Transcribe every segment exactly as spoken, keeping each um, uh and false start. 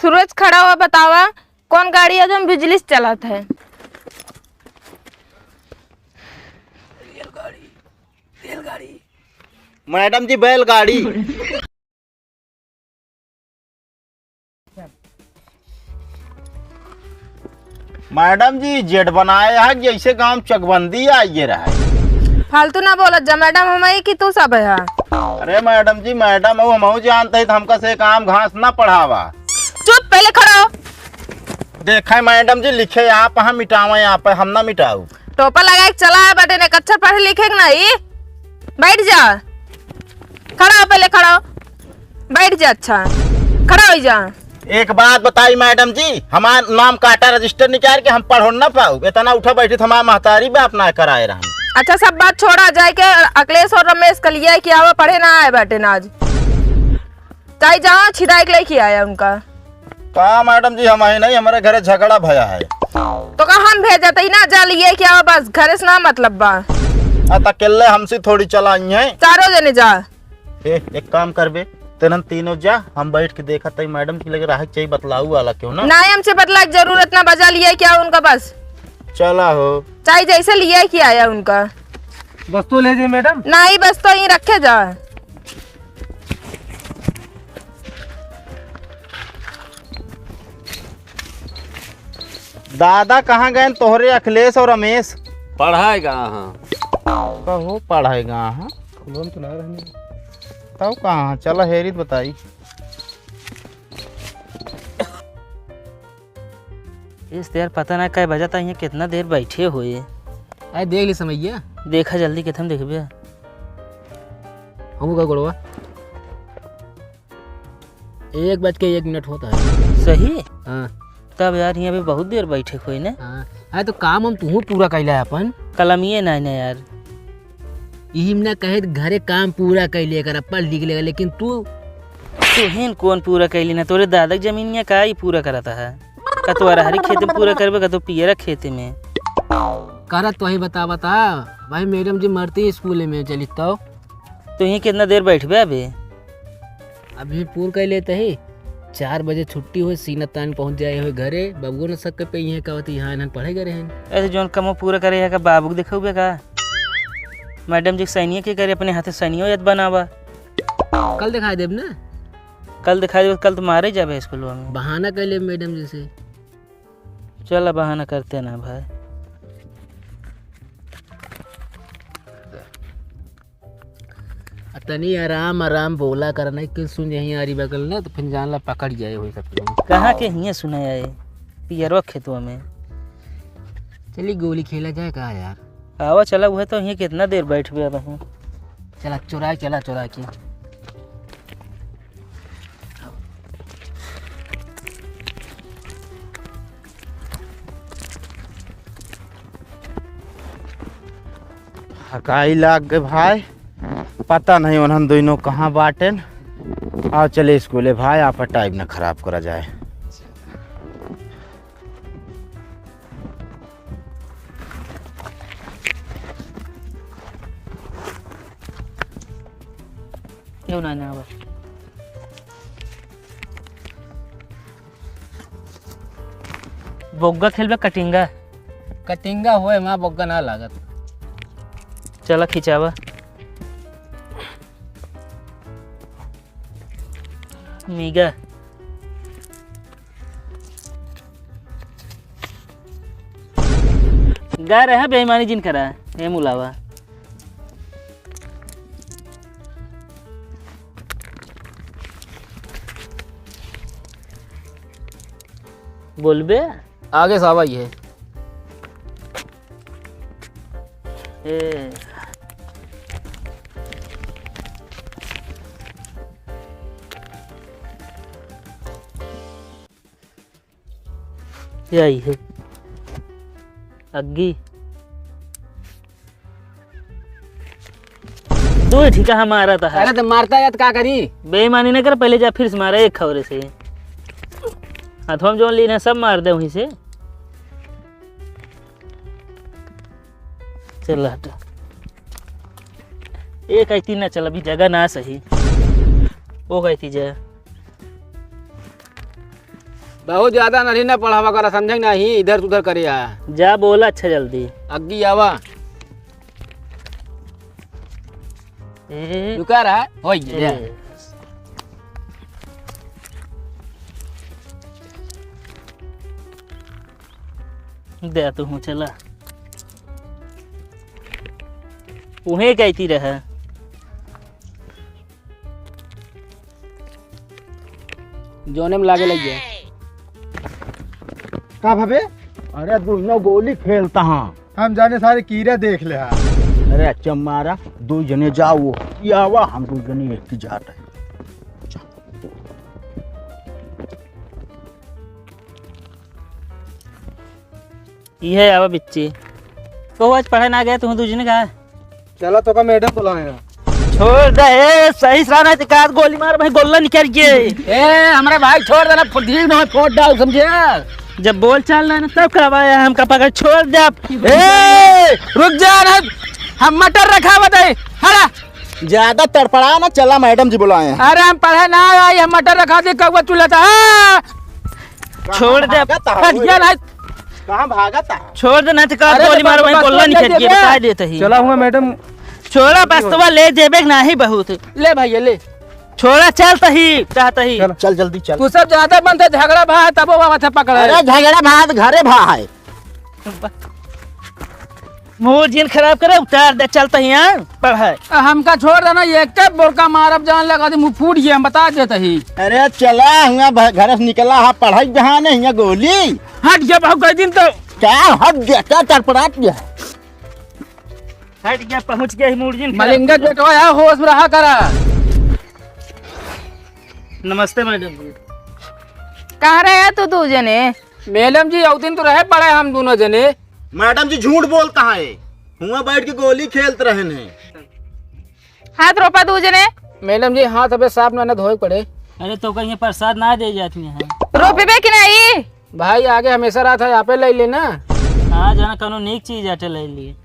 सुरेश, खड़ा हुआ बतावा, कौन गाड़ी है जो बिजली से चलत है? मैडम जी, बैलगाड़ी। मैडम जी, जेठ बनाए है, जैसे गांव चकबंदी आइए रहा है। फालतू ना बोलत जा मैडम, हम ही कि तू सब है। अरे मैडम जी, मैडम हो, हमहू जानते हैं तो हमका से काम घास ना पढ़ावा। चुप, पहले खड़ा हो। देखे मैडम जी, लिखे आप, हम मिटावे आप, हम ना मिटाऊ। टोपा लगा के चला है बटे ने, कच्छा पढ़े लिखे के नहीं। बैठ जा, खड़ा हो, पहले खड़ा हो। बैठ जा, अच्छा, खड़ा हो जा। एक बात बताई मैडम जी, हमार नाम काटा रजिस्टर निकाल के हम पढ़ो ना पाऊ, इतना उठा बैठी तो हमार महतारी बाप ना कराए रहन। अच्छा, सब बात छोड़ा, जाए के अखिलेश और रमेश के लिए कि आवा पढ़े ना आए बाटे ना आज। ताई जहाँ छिदाई के लेके आया उनका। का मैडम जी, हम ही नहीं, हमारे घरे झगड़ा भया है। तो का हम भेजत ही ना, जा लिए के आवा बस, घरे से ना मतलब बा। आ त अकेले हमसे थोड़ी चलाई है। चारों जने जा। ए, एक काम करबे, तेनन तीनों जा, हम बैठ के देखत हई मैडम के लगे रहे के चाहिए बतलाऊ वाला क्यों ना। नहीं, हमसे बतला के जरूरत ना, बजा लिए क्या उनका बस। चला हो। चाहे जैसे लिए कि आया उनका। बस तो ले जाए मैडम। नहीं, बस तो यहीं रखे जा। दादा, कहाँ गए तोहरे अखिलेश और रमेश? पढ़ाए गा हाँ। कहो, पढ़ाए गा हाँ? खुलवन तो ना रहने। तब कहाँ? चला हेरी त बताई। इस यार, पता ना कै बजा था, यहाँ कितना देर बैठे हुए। आए देख ली समैया। देखा जल्दी, कितन देखबे। हमू का गोड़वा। एक बज के एक मिनट होता है। सही? हाँ। तब यार, यहाँ पे बहुत देर बैठे हुए ने। हाँ। अरे तो काम हम तुहू पूरा कैला है अपन। कलमिए ना, ना यार। इहिम ना कहे त घरे काम पूरा कैले कर, पढ़ लिख लेगा, लेकिन तू। तुहिन कौन पूरा कैली ना? तोरे दादा के जमीनिया का ही पूरा करता है? का तो अरहरी खेते में पूरा करबे, का तो पियरा खेते में। करत तो ही बता, बता। भाई मैडम जी मरती स्कूल में चली तो। तो यहीं कितना देर बैठबे अबे? अभी पूर कर लेते ही, चार बजे छुट्टी होई, सीना तान पहुँच जाए होई घरे। बबुओ न सक पे इहे कहत, "यहाँ इन्हन पढ़े गए रहन।" ऐसे जौन कमो पूरा करे है का बाबू के देखौबे का? मैडम जी के सैनिये के करे, अपने हाथे सैनियो याद बनावा। कल दिखाई देब ना। कल दिखाई देब, कल तो मारे जाबे स्कूलवा में। बहाना कर लेब मैडम जी से। चला, बहाना करते ना भाई। आ तनी आराम आराम बोला कर, नहीं कि सुन यहीं आरी बगल ना तो फिर जान ला पकड़ जाए होई सब लोग। कहाँ के हियाँ सुनाए आए? पियरवा खेतवा में। चली गोली खेला जाए का यार? आवा चला, उहे तो हियाँ कितना देर बैठबे अब हम। चला चुराए, चला चुराए के। हकाई लाग गए भाई, पता नहीं उन्हन दोनों कहाँ बाटेन। आओ चले स्कूले भाई, आप टाइम न खराब करा जाए। क्यों ना, ना बा। बोग्गा खेलबे कटिंगा? कटिंगा होए, माँ बोग्गा ना लागत। चला खिंचावा। मीगा। गा रहे हैं बेईमानी जिन करा, ए मुलावा। बोलबे? आगे से आवा ये। ए। यही है। अग्गी। दो ही ठीका हमारा तो है। अरे तो मारता है तो का करी? बेईमानी ना कर, पहले जा फिर से मारा एक खौरे से। हाथों में जो लीन है सब मार दे वहीं से। चल हट। एक आई तीन ना चल, अभी जगह ना सही। वो गई थी जय। बहुत ज्यादा नहीं ना पढ़ावा करा, समझे नहीं, इधर उधर करे आ। जा बोला अच्छा जल्दी। अग्गी आवा। ए। रुका रहा, हो गया। ए। दे तू हूँ चला। उहे कहती रहे। जोने में लागे लग गया। का भबे? अरे दुनो गोली खेलता हाँ। हम जाने सारे कीड़ा देख ले हाँ। अरे अच्छा मारा, दो जने जाओ, ये आवा, हम दो जने एक ही जात है। इहे आवा बिच्ची। तो आज पढ़े ना गए, तू दू जने का? चला तो का मैडम बुलाए हैं। छोड़ दे, ए, सही से रहना, तो का गोली मार, भाई, गोला निकल गए। ए, हमारे भाई, छोड़ देना, फुर्ती में फोड़ डाल, समझे? जब बोल चाल रहा है ना, तब करवाया हमका पकड़, छोड़ दे आप। ए, रुक जा ना, हम मटर रखा बताए, हरा। ज्यादा तड़पड़ा ना, चला मैडम जी बुलाए हैं। अरे हम पढ़े ना आई, हम मटर रखा दे, कौवा चूल्हा था। हाँ। छोड़ दे, भागत है, हट जा ना। कहाँ भागत है? छोड़ दे, नहीं तो का अरे गोली तो मारो, बस, वहीं बस, गोला बस, निकल ले के जेबे। बता देते ही। चला हुआ मैडम। छोड़ा बस्तवा ले जेबे के नाही बहुत। ले भैया, ले। छोड़ा, चल तही, चाह तही। चल। चल जल्दी चल। तू सब ज्यादा बनते झगड़ा भा, तब वो बाबा था पकड़ा। अरे झगड़ा भा, घरे भा है। मूड जिन खराब करे, उतार दे, चल तही, हाँ, पढ़ाई। हमका छोड़ देना, ये के बोरका मारब, जान लगा दे, मुँह फूट गया, हम बता देते ही। अरे चला, हुआ भ-, घर से निकला हा, पढ़ाई बहाने, हियाँ गोली। हट गया, बहुत कई दिन तो। क्या हट गया, क्या तड़पड़ात गया? हट गया, पहुँच गया ही मूड जिन खराब। मलिंगा बेटवा, यहाँ होश में रहा करा। नमस्ते मैडम जी। कहाँ रहे तू दू जने? मैडम जी, औ दिन तो रहे पड़े हम दोनों जने। मैडम जी झूठ बोलता है, हुआ बैठ के गोली खेलत रहन है। हाथ रोपा दू जने। मैडम जी, हाथ अबे साफ ना, ना धोए पड़े। अरे तो कहीं प्रसाद ना दे जाती हैं। रोपबे कि नहीं? भाई आगे हमेशा रहत है, आपे ले लेना। हाँ, जाना कौनो नीक चीज आटे ले लिए।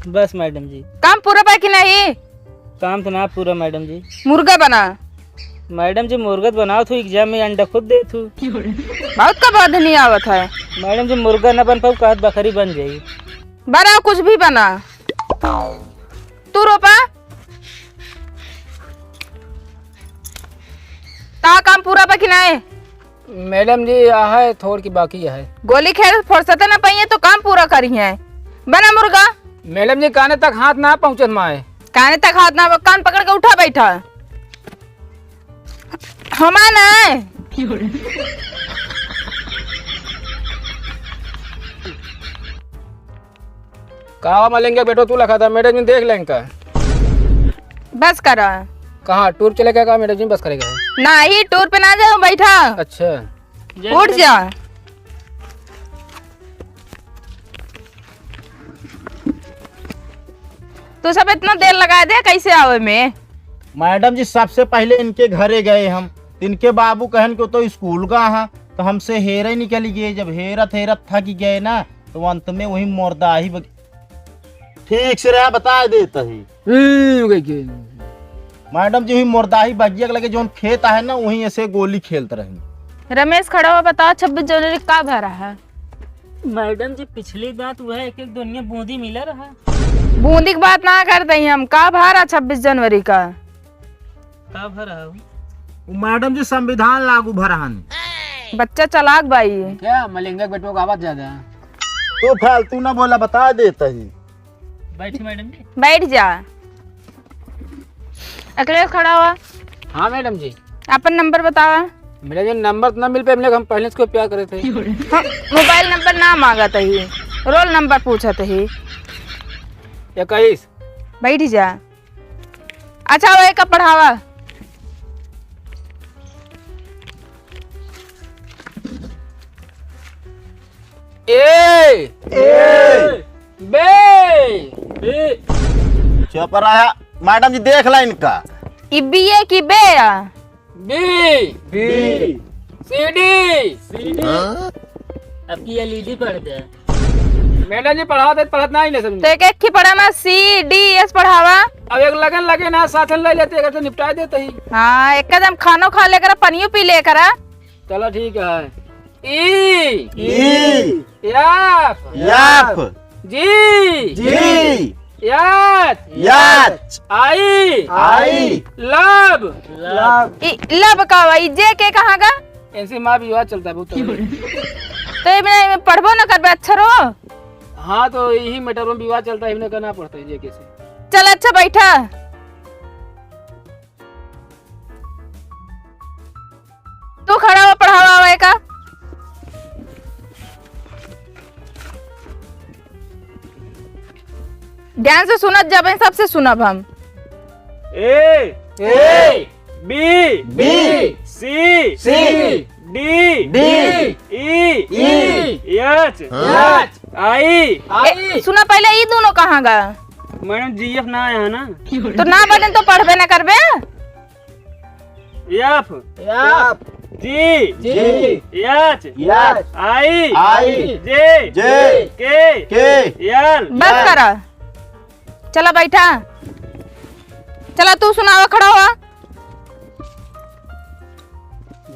बस मैडम जी। काम पूरा बा कि नहीं? काम तो ना पूरा मैडम जी। मुर्गा बना। मैडम जी, मुर्गा तो बनाओ थू, एग्जाम में अंडा खुद दे थू। बहुत का बात नहीं आवत है। मैडम जी, मुर्गा ना बन पाऊ, कहत बकरी बन जाई। बनाओ, कुछ भी बना। तू रोपा। ता काम पूरा बा कि नहीं? मैडम जी, आ है, थोड़ की बाकी है। गोली खेल फुर्सत न पाइए तो काम पूरा करी है। बना मुर्गा। मैडम जी, काने तक हाथ ना पहुँचत माए। काने तक हाथ ना, कान पकड़ के उठा बैठा। हमा ना। का मलेंगे बेटो, तू लखा था, मैडम जी देख लें का। बस करा। कहाँ टूर चले गया का मैडम जी, बस करेगा? नहीं, टूर पे ना जाओ, बैठा। अच्छा। उठ जा। तू सब इतना देर लगा दे, कैसे आवे में? मैडम जी, सबसे पहले इनके घरे गए हम, इनके बाबू कहन कि तो स्कूल गा हा, तो हमसे हेरे निकल गए। जब हेरत हेरत थक गए ना, तो अंत में वही मुर्दा ही बग-, ठीक से रहा, बता देता ही। हम्म, ओके, ओके। मैडम जी, वही मुर्दा ही बगिया के लगे जौन खेत आहे ना, वहीं ऐसे गोली खेलत रहे। रमेश, खड़ा हुआ, बताओ, छब्बीस जनवरी का भा रहा है? मैडम जी, पिछली बात वह एक एक दुनिया बूंदी मिला रहा। बूंदी की बात ना करते ही हम, का भा रहा छब्बीस जनवरी का? का भा रहा हो? वो मैडम जी, संविधान लागू भा रहा है। बच्चा चालाक बाई। क्या मलिंगा के बेटवा का आवाज ज्यादा है? तू फालतू ना बोला, बता देता ही। बैठी मैडम जी। बैठ जा। अखिलेश, खड़ा हुआ। हाँ मैडम जी। अपन नंबर बतावा। मैडम जी, नंबर तो ना मिल पे, हम पहले से प्यार करे थे। हाँ, मोबाइल नंबर ना मांगत ही, रोल नंबर पूछत ही। इक्कीस। बैठ जा। अच्छा, वो एक पढ़ावा। ए। ए। बे। बे। चुप रहा। मैडम जी, देख ला इनका। ई बी ए की बे आ? B. B. C D. C D. हाँ? अब की एल ई डी पढ़ दे। मैडम जी, पढ़ावत है, पढ़त नाही ने समझ। तो एक एक ही पढ़ा मा, C, D, S पढ़ावा। अब एक लगन लगे ना, साथ ले लेते, अगर तो निपटा देते ही। हाँ, एकदम खानो खा लेकर, पनियो पी लेकर। चलो ठीक है। E। E। F। F। G। G। H। H। I। I। Love। Love। ई love का हुआ? ई J के कहाँ का? इनसे माँ विवाद चलता है बहुत तगड़े। तो ये में पढ़बो ना करबे अक्षरो? हाँ, तो यही matter में विवाद चलता है, इन्हें करना पड़ता है J के से। चल अच्छा बैठा। तू खड़ा हो, पढ़ावा हुआ का। ध्यान से सुनत जाबे, सबसे सुनब हम। A। A। B। B। C। C। D। D। E। E। H। H। I। I। ए, सुना पहले, ई दोनों कहाँ गा? मैडम, G F ना आया है ना। तो ना बने तो पढ़बे ना करबे। F। F। G। G। H। H। I। I। J। J। K। K। L। बस करा, चला बैठा। चला तू सुनावा, खड़ा हुआ।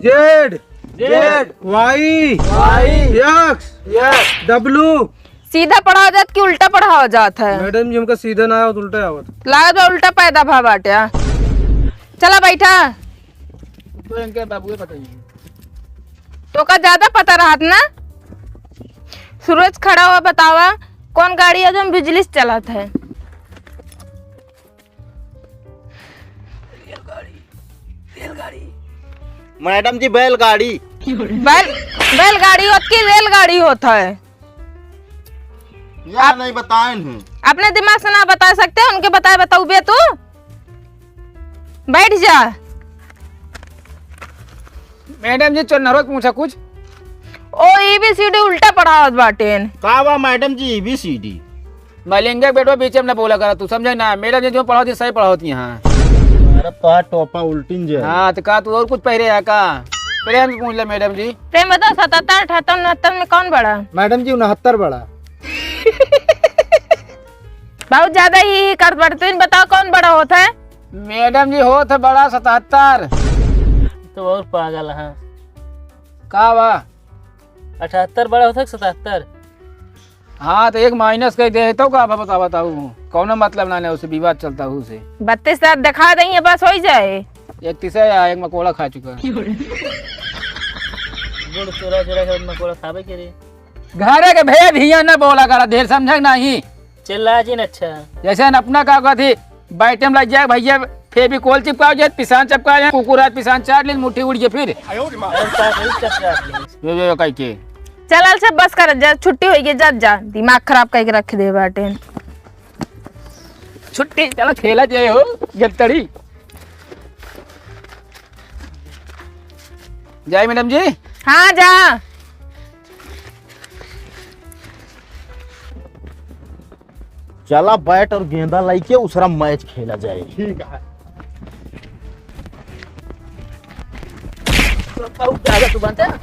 Z। Z। Y। Y। X। X। W। सीधा पढ़ावा जात कि उल्टा पढ़ावा जात है? मैडम जी, हमका सीधा ना आवत, उल्टा आवत। लागत बा उल्टा पैदा भा बाटे। चला बैठा। तो इनके बाबूए बताइए। तोका ज्यादा पता रहत ना। सूरज, खड़ा हुआ, बतावा, कौन गाड़ी है जो बिजली से चलत है? मैडम जी, बैलगाड़ी। बैल, बैलगाड़ी होत कि रेलगाड़ी होत है? यार, आप नहीं बताएन हूँ। अपने दिमाग से ना बता सकते, उनके बताए बताउबे तू। बैठ जा। मैडम जी, चोन्नरो के पूछा कुछ। ओ, A B C D उल्टा पढ़ावत बाटेन। का बा मैडम जी, A B C D? मलिंगे के बेटवा, बीचे में ना बोला करा तू, समझे ना? मैडम जी जो पढ़ावत ही, सही पढ़ावत ही यहाँ। अरे, तोहार टोपा उल्टिन जे। हाँ, तो का तू और कुछ पहिरे है का? प्रेम से पूछ ले मैडम जी। प्रेम बता, सतहत्तर, अठहत्तर, उनहत्तर में कौन बड़ा? मैडम जी, उनहत्तर बड़ा। बहुत ज्यादा ही, ही कर पड़ते हैं, बताओ कौन बड़ा होत है? मैडम जी, होत है बड़ा सतहत्तर। तो और पागल है। का बा? अठहत्तर बड़ा होत है कि सतहत्तर? हाँ, तो एक minus कर दे, तो का बा, बता, बताऊ। कौनो मतलब ना, ना, उसे विवाद चलता है उसे। बत्तीस सात दिखा देंगे, बस हो ही जाए। एक तीसरा या एक मकोड़ा खा चुका है। गुड़ चोरा चोरा के मकोड़ा खावे के रे। घरे के भेद हियां ना बोला करा, ढेर समझे नहीं। चिल्ला जिन, अच्छा। जैसे हम अपना का कहती, बाइटे में लग जाए भैया, फेविकोल चिपकाओ जाए, पिसान चिपकाओ जाए, कुकुर आज पिसान चाट ले, मुट्ठी उड़ गई फिर। अरे साथ ही चक्कर आप ले। यो, यो, यो, कह के। चल, चल, बस कर, जा, छुट्टी होई गई, जा, जा, दिमाग खराब करके रख दे बाटे। छुट्टी, चलो खेला जाए हो, गत्तड़ी। जाए मैडम जी? हाँ, जा। चला, bat और गेंदा लइके उसरा match खेला जाए। ठीक है। बहुत ज्यादा तू बनते ना।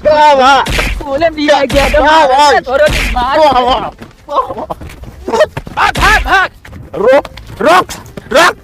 वाह, वाह। बोले भी आ गया, क्या बात? थोड़ा मार। वाह, वाह। भाग, भाग, भाग। रोक, रोक, रोक।